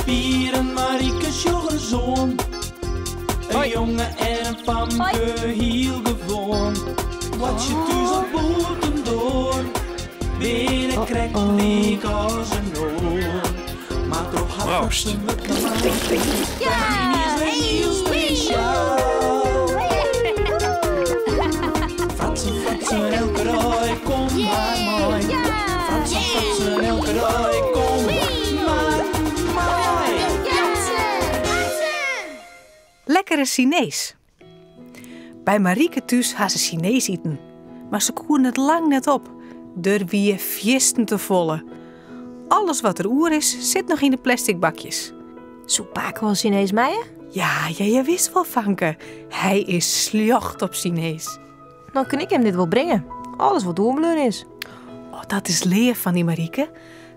Pier en Marieke sjoch ris oan. In jonge en in famke, hiel gewoan. Boartsje thús of bûtendoar, binne krekt lyk as in oar. Mar troch har Proost. fratsen wurdt de is wer hiel spesjaal. Fratsen, fratsen, elke dei, kom mar mei. Fratsen, fratsen, elke dei, kom mar mei. Lekkere Sinees. By Marieke thús ha se Sinees iten, mar se koene it lang net op. Der wie fiersten te folle. Alles wat der oer is, sit noch yn de plastic bakjes. Soe pake wol Sinees meie? Ja, ja, ja wis wol, fanke. Hy is sljocht op Sinees. Dan kin ik him dit wol bringe. Alles wat oerbleaun is. Oh, dat is leaf fan dy, Marieke.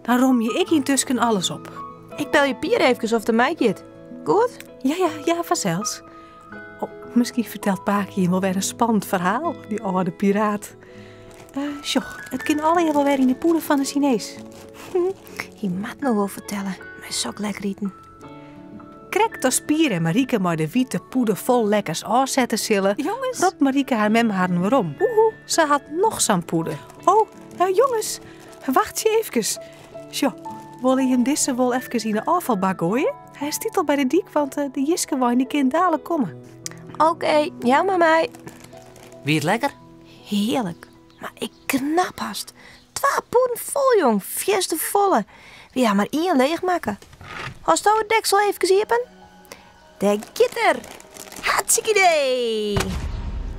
Dan romje ik yntusken alles op. Ik belje Pier efkes oft er meigiet. Goed? Ja, ja, ja, fansels. Oh, miskien fertelt pake jim wol wer in spannend ferhaal, dy âlde piraat. Uh, sjoch, it kin allegear wol wer yn de pûde fan de Sinees. Hy moat no wol fertelle, mei sok lekker iten. Krekt as Pier en Marieke mei de wiete pûde fol lekkers ôfsette sille, Jonges. ropt Marieke har mem harren werom. Oehoe, se hat noch sa'n pûde. Oh, uh, jonges, wachtsje efkes. Sjoch, wolle jim dizze wol efkes yn de ôffalbak goaie? Hy stiet al by de dyk, want eh, de jiskewein dy kin dalik komme. Oké, jou mar mei. Wie it lekker? Hearlik. Mar ik knap hast. Twa pûden fol, jong. Fierste folle. Wy ha mar ien leech makke. Hâldsto it deksel efkes iepen? Dêr giet er. Hartstikke idee.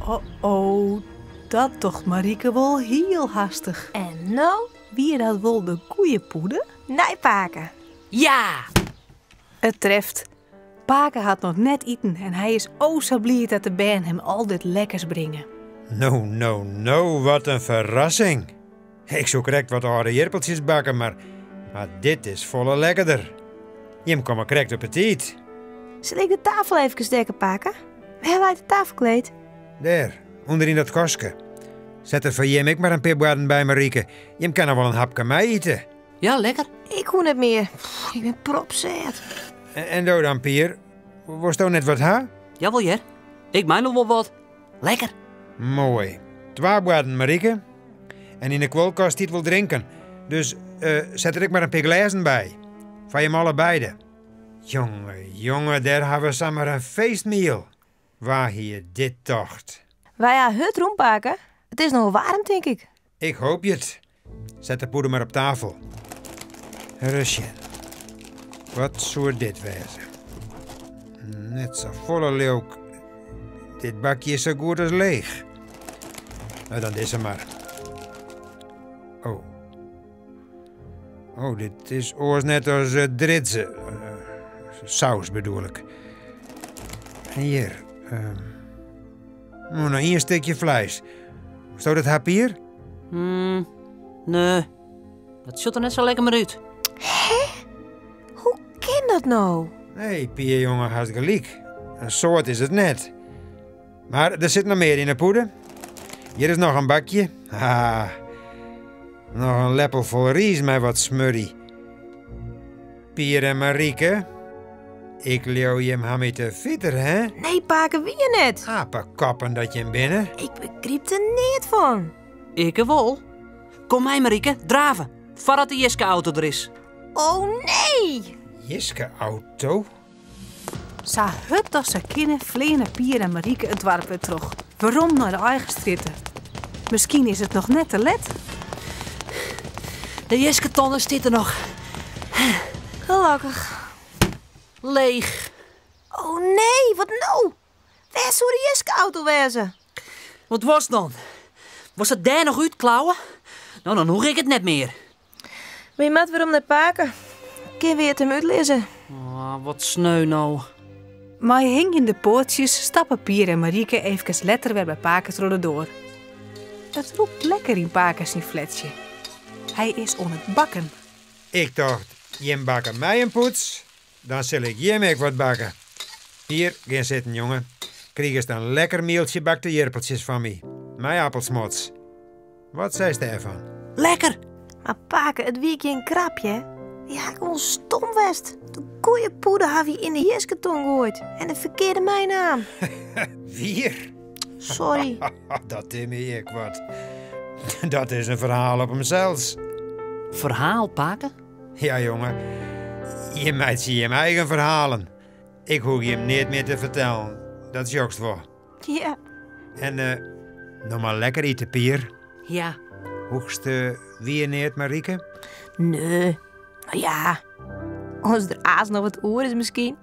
Oh, oh, dat docht Marieke wol hiel hastich. En no? Wie dat wol de goeie pûde? Nei pake. Ja! It treft. Pake hat noch net iten en hy is o sa bliid dat de bern him al dit lekkers bringe. No, no, no, wat in ferrassing. Ik soe krekt wat âlde jirpeltsjes bakke, mar, mar dit is folle lekkerder. Jim komme krekt op 'e tiid. Sil ik de tafel efkes dekke, pake? Wêr leit it tafelkleed? Dêr, ûnder yn dat kastke. Set der foar jim ek mar in pear boarden by, Marieke. Jim kinne wol in hapke mei-ite. Ja, lekker. Ik hoech net mear. Ik bin propsêd. En, en do dan, Pier? Wolsto net wat ha? Jawol hear. Ik mei noch wol wat. Lekker. Moai. Twa boarden, Marieke. En yn de kuolkast stiet wol drinken. Dus eh, set der ek mar in pear glêzen by. Foar jim allebeide. Jonge, jonge, dêr ha we samar in feestmiel. Wa hie dit tocht? Wy ha hurd rûn, pake. It is noch wol waarm, tink ik. Ik hoopje it. Set de pûde mar op tafel. Ris sjen. Wat soe dit wêze? Net sa folle leuk. Dit bakje is sa goed as leech. No, dan dizze mar. Oh. Oh, dit is oars net as uh, dridze. Uh, saus bedoel ik. En hjir. Um, oh, noch ien stikje fleis. Wolsto dat ha, Pier? Nee. Dat sjocht der net sa lekker mear út. Hoe kin dat no? Nee, Pier jonge, hast gelyk. In soad is it net. Mar der sit noch mear yn 'e pûde. Hjir is noch in bakje. Ha. Noch in leppel fol rys mei wat smurrie. Pier en Marieke, ik leau jim ha my te fiter, hè? Nee, pake, wie net. Apekoppen dat jim binne. Ik begryp der neat fan. Ikke wol. Kom mei, Marieke, drave. Foardat de jiske-auto der is. Oh nee! Jiske-auto? Sa hurd as se kinne fleane Pier en Marieke it doarp wer troch. Werom nei de eigen strjitte. Miskien is it noch net te let. De jisketonne stiet der noch. Gelokkich. Leech. Oh nee, wat no? Wêr soe de jiske-auto wêze? Wat was dan? Wolst it dêr noch útklauwe? No, dan hoech ik it net mear. Wy moatte werom nei pake. Kin wy it him útlizze? Oh, wat sneu no. Mei hingjende poatsjes stappe Pier en Marieke efkes letter wer by pake troch de doar. It rûkt lekker yn pake syn flatsje. Hy is oan it bakken. Ik tocht, jim bakke my in poets, dan sil ik jim ek wat bakke. Pier, gean sitten, jonge. Krigest in lekker mieltsje bakte jirpeltsjes fan my. Mei appelsmots. Wat seist dêrfan? Lekker! Mar pake, it wie gjin grapje. Wy ha gewoan stom west. Goeie poeder ha wy yn de jisketon goaid en de ferkearde meinaam. Wier? Sorry. Dat is my ek wat. Dat is in ferhaal op himsels. Ferhaal, pake? Ja, jonge. Jim meitsje jim eigen ferhalen. Ik hoech jim neat mear te fertellen. Dat sjochst wol. Ja. En eh, no mar lekker ite, Pier. Ja. Hoechst eh, wier neat, Marieke? Nee. Nou ja, as der aas noch wat oer is miskien.